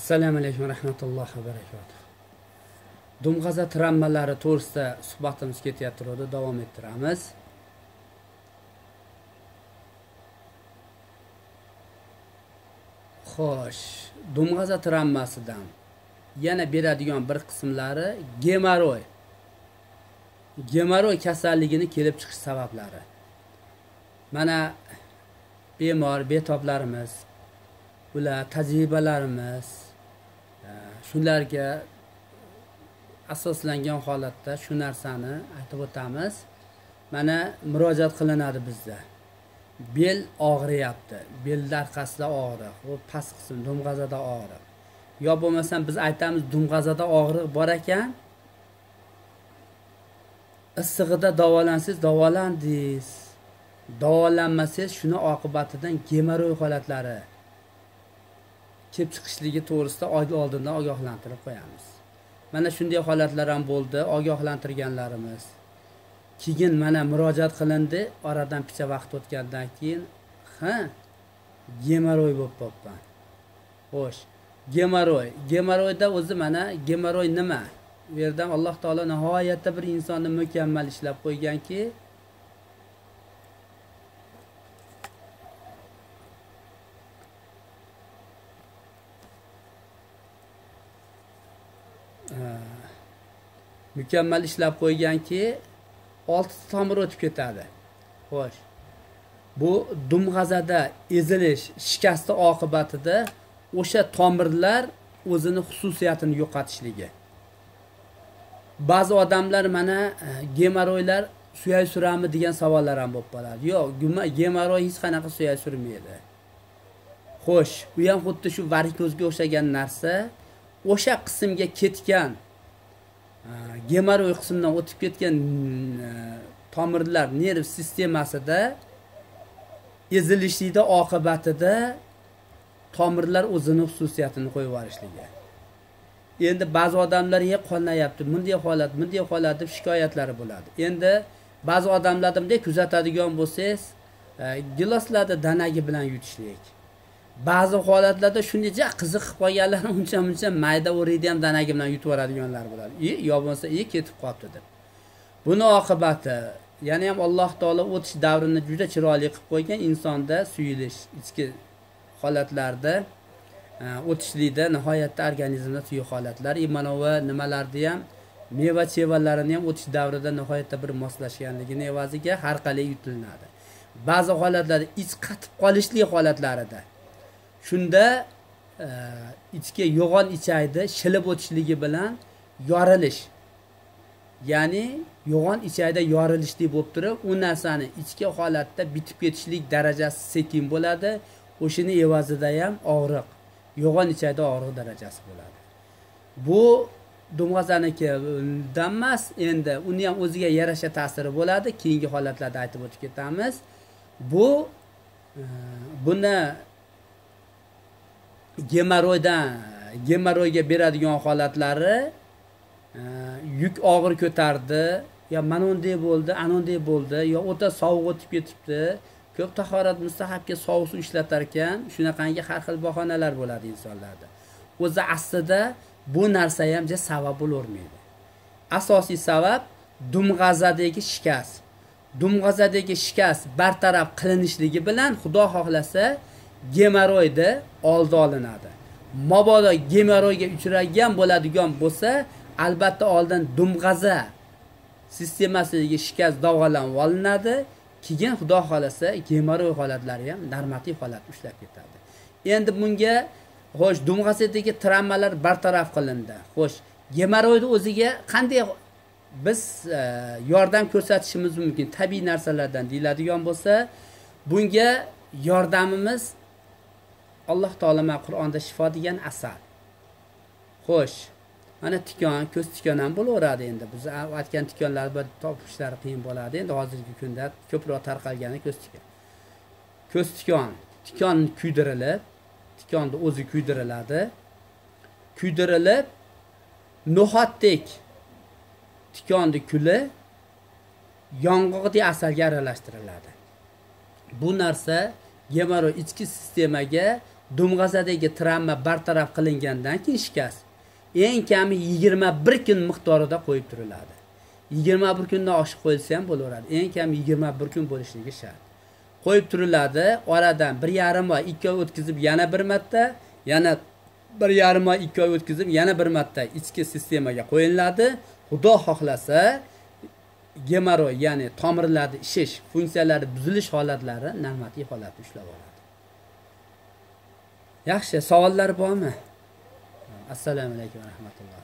Assalomu alaykum va rahmatullohi va barakatuh. Dumg'aza travmalari to'g'risida suhbatimiz ketayotdi, davom ettiramiz. Xo'sh, dumg'aza travmasidan yana beradigan bir qismlari gemoroy. Gemoroy kasalligini kelib chiqish sabablari. Mana bemor betoblarimiz, ular tajribalarimiz shularga asoslangan holatda shu narsani aytib o'tamiz. Mana murojaat qilinadi bizda. Bel og'riyapti, belda orqasida og'riq, u past qism dumg'azada og'riq. Yo bo'lmasam biz aytamiz dumg'azada og'riq bor ekan. Issig'ida davolansiz, davolandingiz. Davolanmasangiz shuni oqibatidan gemoroy holatlari kelib chiqishligi to'g'risida oldindan ogohlantirib qo'yamiz. Mana shunday holatlar ham bo'ldi, ogohlantirganlarimiz. Keyin mana murojaat qilindi, oradan picha vaqt o'tgandan keyin, ha, gemoroy bo'lib qolgan. Xo'sh, gemoroy. Gemoroyda o'zi mana gemoroy nima? Bu yerdan Alloh taolo nihoyatda bir insonni mukammal ishlab qo'yganki, mukammal ishlab qo'yganki 6 tomir o'tib ketadi. Xo'sh. Bu dumg'azada ezilish, shikasti oqibatida o'sha tomirlar o'zini xususiyatini yo'qotishligi. Ba'zi odamlar mana gemoroylar suyak surami degan savollar ham bo'lib qoladi. Yo'q, gemoroy hech qanaqa suyak surmaydi. Xo'sh, u ham xuddi shu varikozga o'xshagan narsa, o'sha qismga ketgan gemoroy qismidan o'tib ketgan tomirlar nerv sistemasida ezilishlikda oqibatida tomirlar o'zini xususiyatini qo'yib yuborishligi. Endi ba'zi odamlar qonayapti, bunday holat, bunday holat deb shikoyatlari bo'ladi. Endi ba'zi odamlarda bunday kuzatadigan bo'lsangiz, giloslarda danagi bilan yutishlik. Ba'zi holatlarda shunday qiziqib qolganlar uncha-muncha mayda o'riydi ham danagi bilan yutib yuboradiganlar bo'ladi. Yo bo'lmasa ketib qolibdi deb. Buni oqibati, ya'ni ham Alloh taolo o'tish davrini juda chiroyli qilib qo'ygan, insonda suyulish ichki holatlarda o'tishlikda nihoyatda organizmda suyuq holatlar, imanovi nimalarni ham meva-chevalarini ham o'tish davrida nihoyatda bir moslashganligini evaziga har qalay yutilinadi. Ba'zi holatlarda ich qatib qolishlik holatlarida shunda ichki yo'g'on ichaydi shilib o'tishligi bilan yorilish, ya'ni yo'g'on ichayda yorilishlik bo'lib turib, u narsani ichki holatda bitib ketishlik darajasi sekin bo'ladi. O'shini evazida ham og'riq, yo'g'on ichayda og'riq darajasi bo'ladi. Bu dumg'azanikidan emas, endi uni ham o'ziga yarasha ta'siri bo'ladi. Keyingi holatlarda aytib o'tib ketamiz. Bu buni gemoroydan gemoroyga beradigan holatlari yuk og'ir ko'tardi, yo mana unday bo'ldi, ana unday bo'ldi, yo o'ta sovuq o'tib ketibdi. Ko'p tahorat mustahabga sovuq suv ishlatar ekan, shunaqangi har xil bahonalar bo'ladi insonlarda. O'zi aslida bu narsa ham ja sabab bo'lavermaydi. Asosiy sabab dumg'azadagi shikast. Dumg'azadagi shikast bartaraf qilinishligi bilan Xudo xohlasa gemoroyda oldi olinadi. Mabodo gemoroyga uchragan bo'ladigan bo'lsa, albatta oldin dumg'aza sistemasidagi shikast davolanib olinadi. Keyin Xudo xolasa gemoroy holatlari ham normativ holat ushlab ketadi. Endi bunga xo'sh, dumg'azadagi travmalar bartaraf qilindi. Xo'sh, gemoroyni o'ziga qanday biz yordam ko'rsatishimiz mumkin tabiiy narsalardan deyiladigan bo'lsa, bunga yordamimiz Alloh taolo mana Qur'onda shifo degan asal. Xo'sh, mana tikon, ko'z tikon ham bo'laveradi endi. Biz aytgan tikonlar bir topishlari qiyin bo'ladi. Endi hozirgi kunda ko'proq tarqalgani ko'z tikon. Ko'z tikon, tikon kuydirilib, tikonni o'zi kuydiriladi. Kuydirilib no'xatdek tikonni kuli yong'oqdek asalga aralashtiriladi. Bu narsa gemoroy ichki sistemaga Dumg'azadagi travma bartaraf qilingandan keyin shikast eng kami 21 kun miqdorida qo'yib turiladi. 21 kundan oshiq qo'yilsa ham bo'laveradi. Eng kami 21 kun bo'lishligi shart. Qo'yib turiladi, oradan 1,5 oy, 2 oy o'tkazib yana bir marta, yana 1,5 oy, 2 oy o'tkazib yana bir marta ichki sistemaga qo'yiladi. Xudo xohlasa gemoroy, ya'ni tomirlarda ishish, funksiyalari buzilish holatlari normativ holatda ushlab oladi. Yaxshi, savollar bormi? Assalomu alaykum va rahmatulloh.